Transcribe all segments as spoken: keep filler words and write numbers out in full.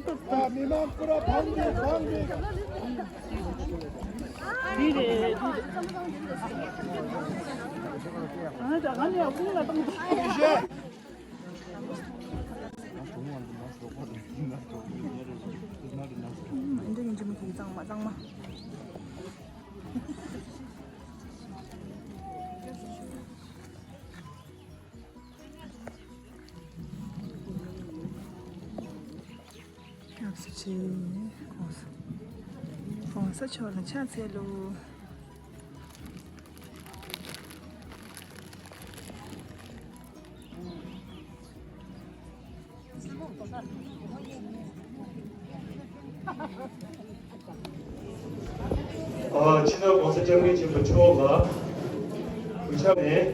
མི་མང་ཁོ་ར་ཕང་གི་ཕང་གི། འདི་རེད་འདི་རེད། ཨ་ནི་ད་ང་ནི་ཡང་ཁུངས་ལ་བཏང་། འདི་ཡིན་གཅིག་མ་གཅིག་གཙང་མ་གཙང་མ། སྐྱབས་སུ་མཆི། གོང་ས་གོང་ས་མཆོག་ལ་ཕྱག་འཚལ་ལོ། ཨ། ཕྱི་ནང་གོང་ས་སྐྱབས་མགོན་ཆེན་པོ་མཆོག་ལ་གུས་ཕྱག་ནས།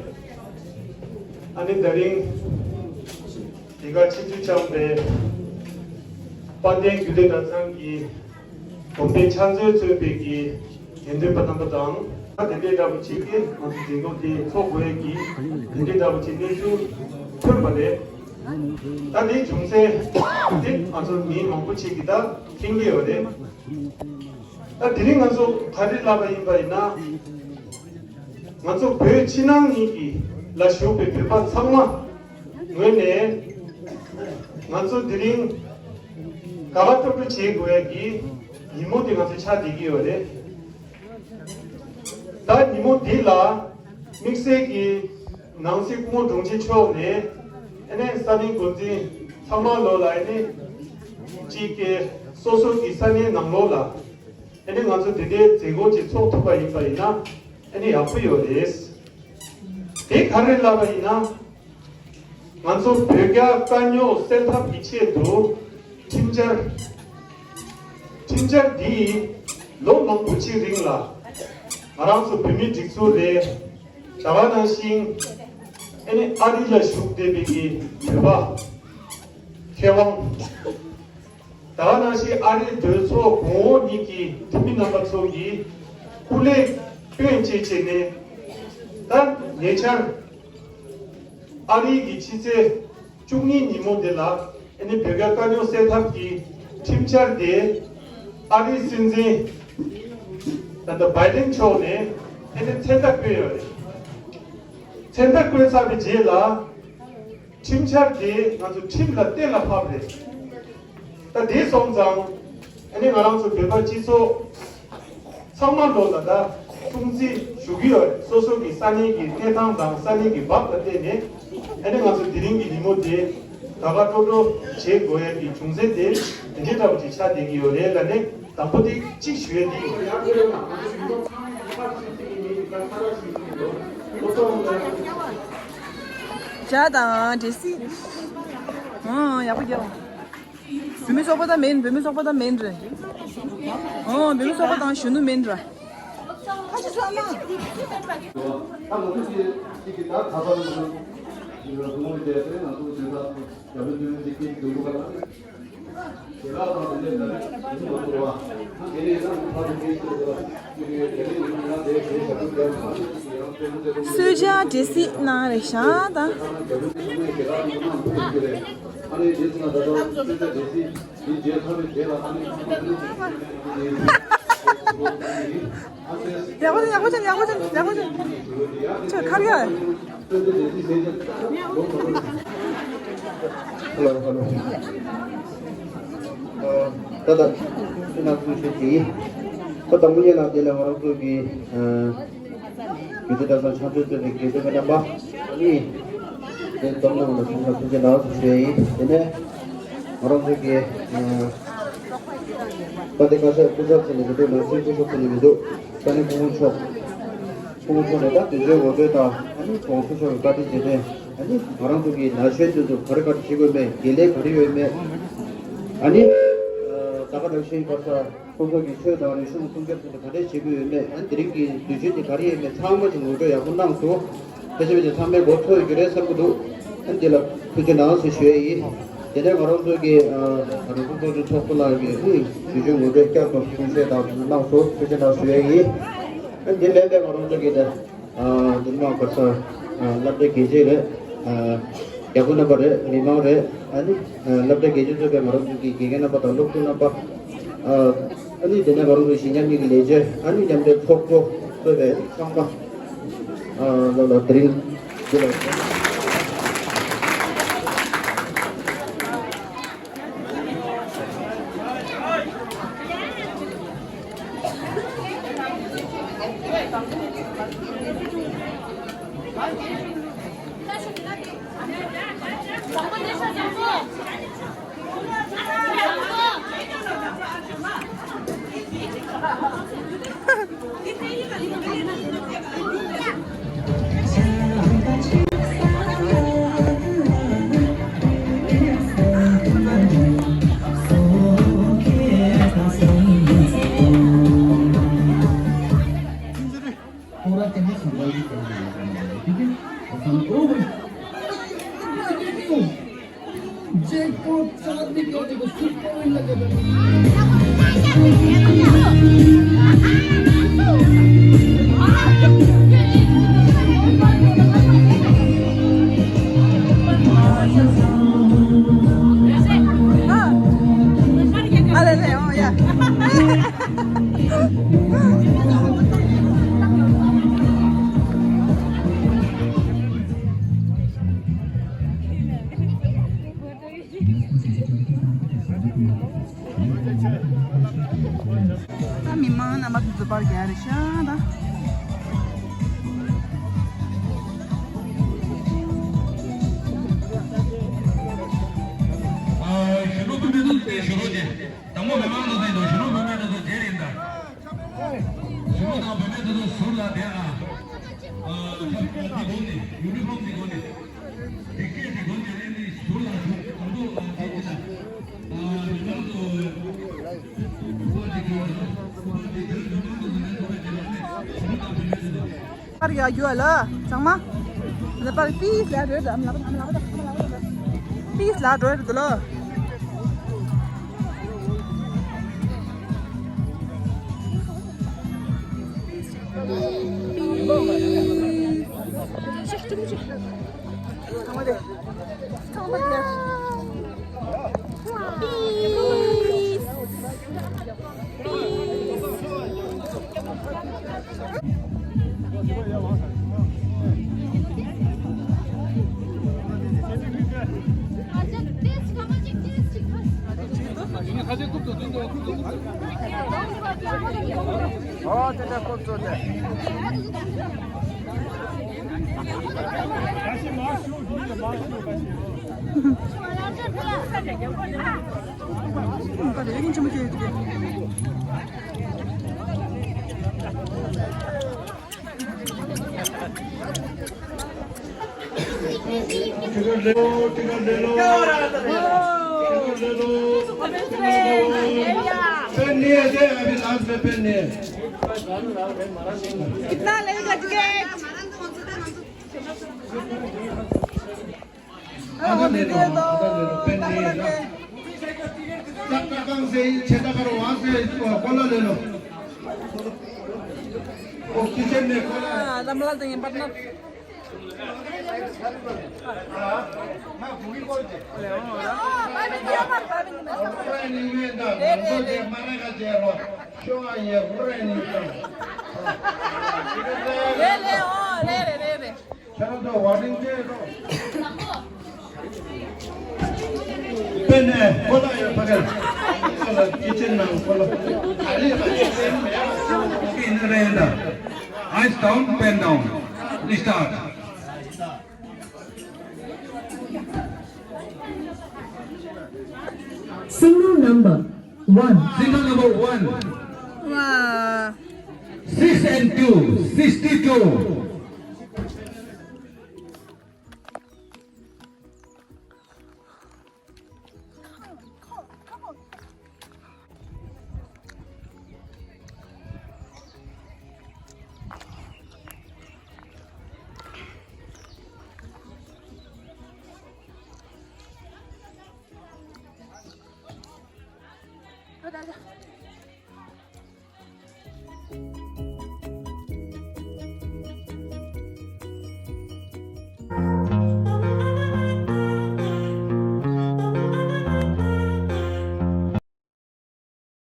ཨ་ནི་ད་རིང་འདི་ག་ཆིབས་བསྒྱུར་བསྐྱངས་པའི་དཔལ་ལྡན་རྒྱུད་སྡེ་གྲྭ་ཚང་གི་དགོན་པའི་ཕྱག་མཛོད་གཙོས་པའི་གི་དགེ་འདུན་པ་རྣམ་པ་དང་། ད་དེ་འདྲའི་འདྲ་པོ་ཅིག་གིས་ང་ཚོ་མཛད་སྒོ་དེ་འཚོགས་དགོས་ཡས་ཀྱི་དེ་འདྲའི་འདྲ་པོ་ཅིག་གནས་ཚུལ་ཐོན་པ་རེད། ད་དེའི་བྱུང་ཚན་དེ་ང་ཚོ་མི་མང་པོ་ཅིག་གིས་ད་མཁྱེན་གྱི་ཡོད་རེད། ད་དེ་རིང་ང་ཚོ་ག་རེ་ལབ་པ་ཡིན་པ་ཡིན་ན། ང་ཚོ་བོད་ཕྱི་ནང་གཉིས་ཀྱི་ལ་བཞུགས་པའི་བོད་པ་ཚང་མ་ངོས་ནས་ང་ཚོ་དེ་རིང་དགའ་དགའ་སྤྲོ་སྤྲོ་བྱེད་དགོས་ཡ་གི་ཉིན་མོ་དེ་ང་ཚོ་ཆགས་བསྡད་ཀྱི་ཡོད་རེད། ད་ཉིན་མོ་འདི་ལ་དམིགས་བསལ་གྱི་ནང་སྲིད་སྐུ་ངོ་དྲུང་ཆེ་མཆོག་ནས་ཨ་ནི་ས་གནས་འགོ་འཛིན་ཚང་མ་ལོ་ལ་ཨ་ནི་གཅིག་གི་སོ་སོ་གི་ས་གནས་ནང་ལོགས་ལ་ཨ་ནི་ང་ཚོ་དེ་འདྲའི་མཛད་སྒོ་ཅིག་ཚོགས་ཐུབ་པ་ཡིན་པ་ཡིན་ན་ཨ་ནི་ཡག་པོ་ཡོད་རེད། དེ་ག་རེ་ལབ་པ་ཡིན་ན། ང་ཚོ་བོད་རྒྱ་དཀའ་རྙོག་སེལ་ཐབས་ཀྱི་ཆེད་དུ་ཁྲིམས་འཆར། ཁྲིམས་འཆར་འདིས་ལོ་མང་པོ་ཅིག་རིང་ལ་ང་རང་ཚོ་བོད་མིའི་སྒྲིག་འཛུགས་རེད། ད་ག་ནང་བཞིན་ཨ་ནི་ཨ་རི་ལ་བཞུགས་བསྡད་པའི་གི་བོད་པ་མཁས་དབང་། ད་ག་ནང་བཞིན་ཨ་རིའི་གྲོས་ཚོགས་གོང་འོག་གཉིས་ཀྱི་འཐུས་མི་རྣམ་པ་ཚོ་གིས་སྐུ་ལས་བཏོན་བྱས་བྱས་ནས་ད་ཉེ་ཆར་ཨ་རིའི་གི་ཕྱི་ཚེས་བཅུ་གཉིས་ཉིན་མོ་འདི་ལ་ཨ་ནི་བོད་རྒྱ་དཀའ་རྙོག་སེལ་ཐབས་ཀྱི་ཁྲིམས་འཆར་དེ་ཨ་རིའི་སྲིད་འཛིན་ད་ལྟ་བྷའི་ཌེན་མཆོག་ནས་ཨ་ནི་མཚན་རྟགས་བཀོད་ཡོད་རེད། མཚན་རྟགས་བཀོད་ཚར་བའི་རྗེས་ལ། ཁྲིམས་འཆར་དེ་ང་ཚོ་ཁྲིམས་ལ་གཏན་ལ་ཕབ་རེད། ད་དེ་སོང་ཙང་ཨ་ནི་ང་རང་ཚོ་བོད་པ་སྤྱི་ཚོགས་ཚང་མ་ལོ་ལ་ད་སྲུང་བརྩི་ཞུ་གི་ཡོད་རེད། སོ་སོ་གི་ས་གནས་ཀྱི་གནས་སྟངས་དང་ས་གནས་ཀྱི་བབ་ལ་བལྟས་ནས་ཨ་ནི་ང་ཚོ་དེ་རིང་གི་ཉིན་མོ་དེ་དགའ་དགའ་སྤྲོ་སྤྲོ་བྱེད་དགོས་ཡ་གི་བྱུང་ཚན་དེ་དེ་འདྲའི་འདྲ་པོ་ཅིག་ཆགས་བསྡད་ཀྱི་ཡོད་རེད་ལབ་ནས་དང་པོ་དེ་གཅིག་ཞུ་ཡ་དེ་ཡིན། ཇ་དང་འབྲས་སིལ། ཨང་། ཡག་པོ་རྒྱབ། བུད་མེད་ཚོགས་པ་དང་མིན། བུད་མེད་ཚོགས་པ་དང་མིན་རེད། ཨང་། བུད་མེད་ཚོགས་པ་དང་གཞོན་ནུ་མིན་ར། གསོལ་ཇ་འབྲས་སིལ་གནང་རེ་ཞང་དང་། ཡག་པོ་ཅན། ཡག་པོ་ཅན། ཡག་པོ་ཅན། ཡག་པོ་ཅན། ཁྱོད་ཁ་རྒྱ། ཧེ་ལོ། ཧེ་ལོ། ཨ། ད་ལྟ་ཁྱེད་རྣམ་ཚོས་ཤེས་ཀྱི་ཡིན། ད་དང་པོ་ཉིད་ལ་དེ་ལ་ང་རང་ཚོ་གི་ཨ། རྒྱུད་སྡེ་གྲྭ་ཚང་ཕྱག་མཛོད་གཙོས་པའི་དགེ་འདུན་པ་རྣམ་པ། ཨ་ནི། དེ་འཛོམས་གནང་བ་ལ་ཐུགས་རྗེ་གནང་ཞུ་ཡ་ཡིན། དེ་ནས་ང་རང་ཚོ་གི་ཨ། དཔལ་ལྡན་བཀའ་ཤག་སྐུ་ཚབ་ཟེར་ནས་མི་འདུག་ནང་སྲིད་སྐུ་ཚབ་ཟེར་ནས་མི་འདུག་ས་གནས་སྐུ་ངོ་མཆོག་སྐུ་ངོ་མཆོག་ནས་ད་དུས་ཚོད་ངོ་སྤྲོད་དང་ཨ་ནི་གོང་ས་མཆོག་གི་བཀའ་དྲིན་རྗེས་དྲན། ཨ་ནི་ང་རང་ཚོ་གི་ན་གཞོན་དེ་ཚོ་ག་རེ་ག་རེ་བྱེད་དགོས་མེད། དགེ་ལས་ག་རེ་ཡོད་མེད། ཨ་ནི་ད་ག་ནང་བཞིན་གོང་ས་སྐུ་ཚབ་ཀྱི་ཆོས་དང་རིག་གཞུང་སྲུང་སྐྱོབ་དེ་ཚོ་ག་འདྲས་བྱེད་དགོས་ཡོད་མེད། ཨ་ནི་དེ་རིང་གི་དུས་ཆེན་དེ་ག་རེ་ཡོད་མེད་ཚང་མ་ཅིག་ངོ་སྤྲོད་ཡག་པོ་གནང་སོང་། ཕལ་ཆེར་ཕལ་ཆེར་ཚང་མས་མགོ་ཚོས་ཡོད་ཀྱི་རེད་བསམ་གྱི་འདུག་ཨ་ནི་དེ་ལ་ཐུགས་རྗེ་གནང་ཟེར་ཞུ་ཡ་ཡིན། དེ་ནས་ང་རང་ཚོ་གི་ཨ་རིན་སྤུངས་ཚོགས་ཆུང་ཚོགས་གཙོ་ལགས་ཀྱིས་ཨུ་ཞུ་ཆེན་ངོ་སྤྲོད་བསྐྱར་དུ་གསུང་བཤད་དང་གནང་སོང་། ཐུགས་རྗེ་གནང་ཞུ་ཡ་ཡིན། ཨ་ནི་དེ་ལས་ང་རང་ཚོ་གི་ད་ཨ་འདི་མ་ག་ས་ཨ་སློབ་གྲྭའི་དགེ་ཆེ་རེད། ཨ་ རྒྱལ་པོ་རྣམ་པ་རེད། མི་མང་རེད། ཨ་ནི་སློབ་གྲྭའི་དགེ་སྦྱོང་གཙོས་པའི་མ་རུ་ཀུན་གྱི་དགེ་རྒན་རྣམ་པ་དང་སློབ་ཕྲུག་རྣམ་པ། ཨ་ནི་དེ་ནས་མ་རུ་ཀུན་གྱི་མཉམ་ཉིད་ཀྱི་ལས་བྱེད། ཨ་ནི་མཉམ་འབྲེལ་ཚོགས་གཙོ་གཙོས་པའི་ཚང་མ་ལ་ལ་དེ་རིང་འདི་ལ། ད་མི་མང་རྣམ་པ་ཚོ་འཛུལ་པར་རྒྱག་རེད་ཤག་ད། ཨ། ཞུ་རོགས་ཀུན་མེད་དུ་བལྟས། ཞུ་རོགས་བྱེད། དང་པོ་མི་མང་ཚོ་ཟིན་འདུག་ཞུ་རོགས་བུད་མེད་ཚོ་ཚོ་རྗེས་རིང་དང་། ཞུ་རོགས་དང་བུད་མེད་ཚོ་ཚོ་ཟུར་ལ་བསྡད་ཨ། ཨ། འདི་སྒོ་ནས་ཡུ་ནི་ཕོམ་འདི་སྒོ་ནས། འདི་སྐད་འདི་སྒོ་ནས་རེད། འདི་ཟུར་ལ་ཞུ། དང་པོ་ཨ་འདི་འདི་ལ། ཨ། མི་མང་ཚོ་ཁུ་པ་འདི་གི་ཁུ་པ་འདི་དེར་མི་མང་ཚོ་ཟིན་ནས་ཁུ་པ་འདི་ལ་ནས་ཞུ་རོགས་དང་བུད་མེད་ཚོ། པར་ཡ་རྒྱུ་ལ་ཚང་མ་ལ་པར་པིས་ལ་རོལ་དམ་ལ་པར་དམ་ལ་པར་པིས་ལ་རོལ་དུ་ལོ། टिकट ले लो, टिकट ले लो। टिकट ले लो। पेन नहीं है, दे, अभी लास्ट में पेन नहीं है। कितना लेगा टिकट? आधा ले लो, आधा ले लो, पेन नहीं है ना। तब तक से ही छेदा करो, वहाँ से कोला ले लो। वो किचन में कोला है। हाँ, रमला देंगे, बटना। ले ले, ओ, ले ले, ले ले। पेन है, खोला ये पकड़। खोला, किचन में खोला। अरे, अरे, पेन में। पेन रहता। Eyes down, pen down. Start. Single number one. Single number one. Wow. Six and two, sixty-two.